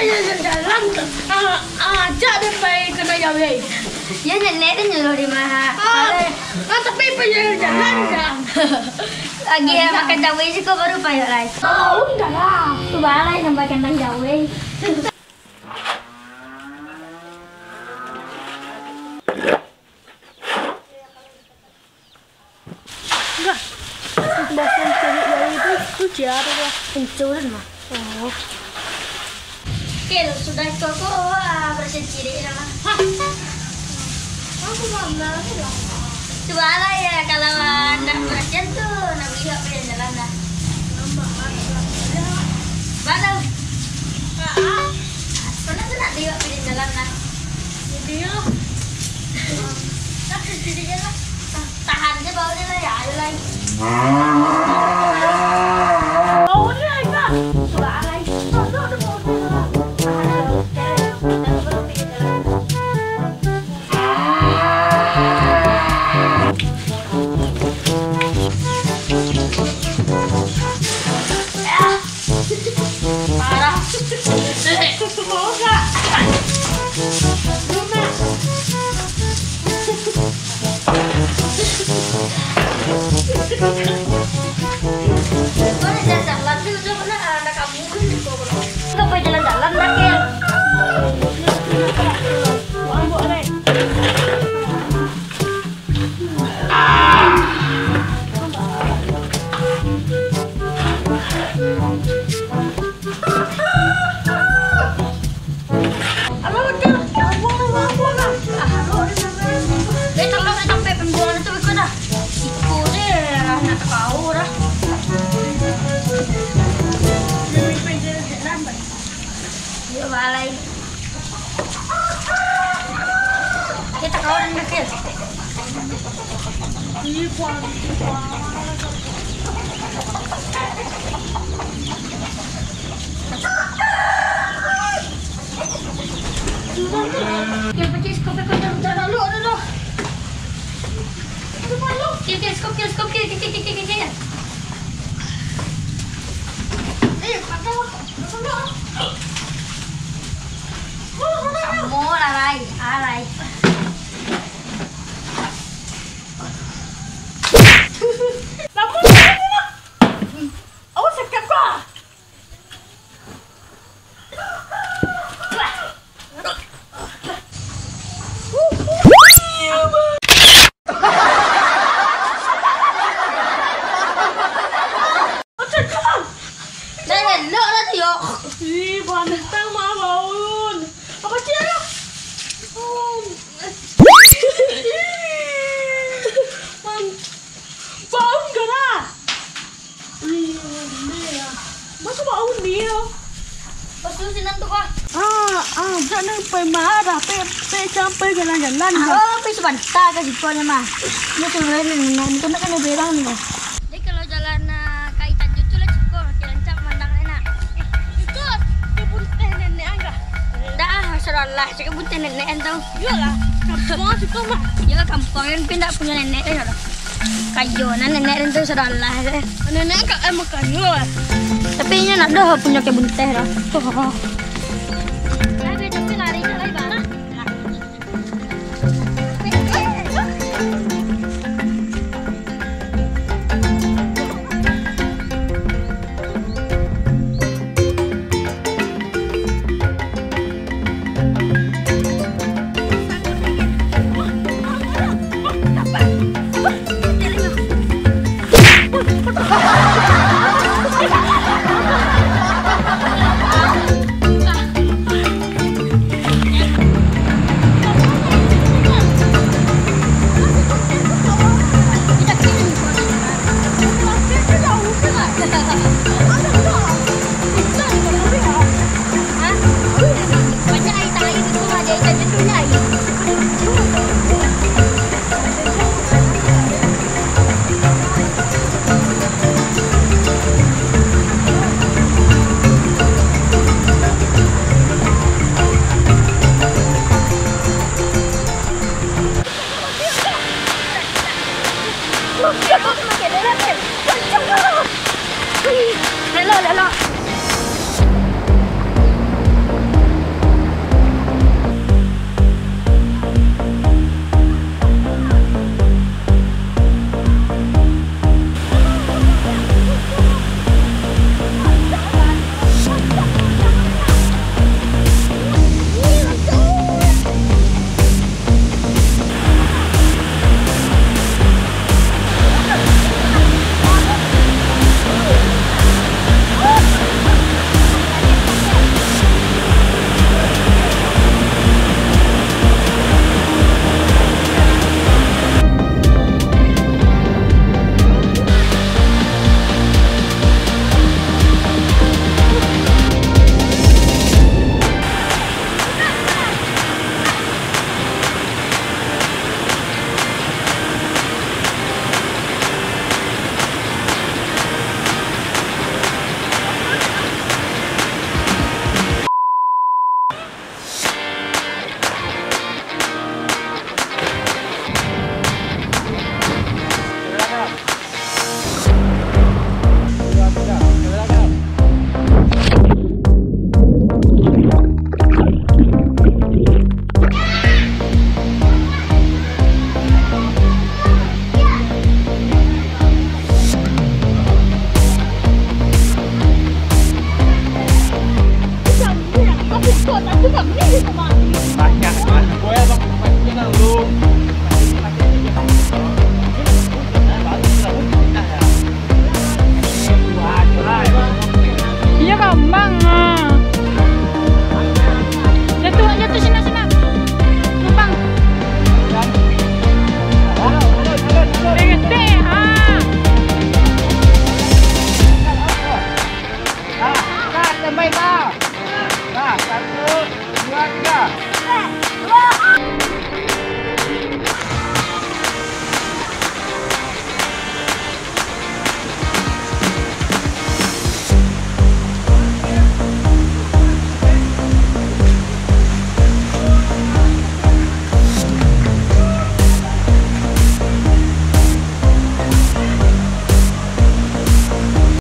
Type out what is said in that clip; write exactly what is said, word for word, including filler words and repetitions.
Jalan-jalan, ah, ah, ajak den pai ka Nan Jawei. Yo, nenek den nyuruah di ma. Ah, ah, tapi pai jalan-jalan, dah. Lagi yo makan jawei siko baru pai lai. Ah, udah lah. Cubo lai nambah kandang jawei. Enggak. Bahasa ciriak jawei tu, tu sia tu, Bah? Pencuri mah. Oh. Oke, sudah koko, ah, bahasa ciriak lah. Hah? Aku bangga tu lah. Cubo lah yo, kalau, ah, ndak berhasil tu, ndak buliah pai jalan dah. Baru. Ah, ah. Pernah tu ndak buliah pai jalan dah. Jadi yo. Tahan se bau den lah, yo, ayo lai. Bau den lah, Ika. Sudah lai. Aduh, aduh, bau den lah. Tahan se. Parah. Mau nggak? Lunak. Kau nak jalan-jalan tu, udah pernah anak kamu tu di bawah? Nggak boleh jalan-jalan, Rakel. Mabuk, Rek. Yo, balai. Kita kawan, Kil. Kil, pacik skop, Kil, jangan, jangan, lu, aduh, aduh. Aduh, malu. Kil, Kil, skop, Kil, skop, Kil, Kil, Kil, Kil, Kil. Eh, patah. Samo lah, Rai. Ah, Rai. Lamo lah, lamo lah. Awas, sakik, bah. Dah elok dah tu, yo. Ih, pantang mah, Baun. Apa sia lah? Baun. Ih, Baun. Baun garah. Ih, Baun ni lah. Masa Baun ni lah. Pas tu sinan tu, Kak. Ah, ah, jak nan pai marah, pe, pe sampai jalan-jalan, ah, Kak. Oh, pai sabanta ka siko nyo mah. Nyo suruah nenek, nyo nak kanai berang ni, Kak. Jadi kalau jalan, ah, ka Itanjung tu lah ciko, makin rancak pamandang enak. Eh, itu kebun teh nenek an kah? Ndak ah, sadolah, ciko kebun teh nenek an tu. Iyolah, kampuang siko mah. Iyolah, kampuang kan, tapi ndak punyo nenek kan, sadolah. Kayo, nah, nenek den tu sadolah se. Nenek ka, eh, makan dulu, eh. Tapi inyo ndak doh punyo kebun teh doh. Tuh. Nah, dia tapi lari ke lai barang. Lelok, lelok.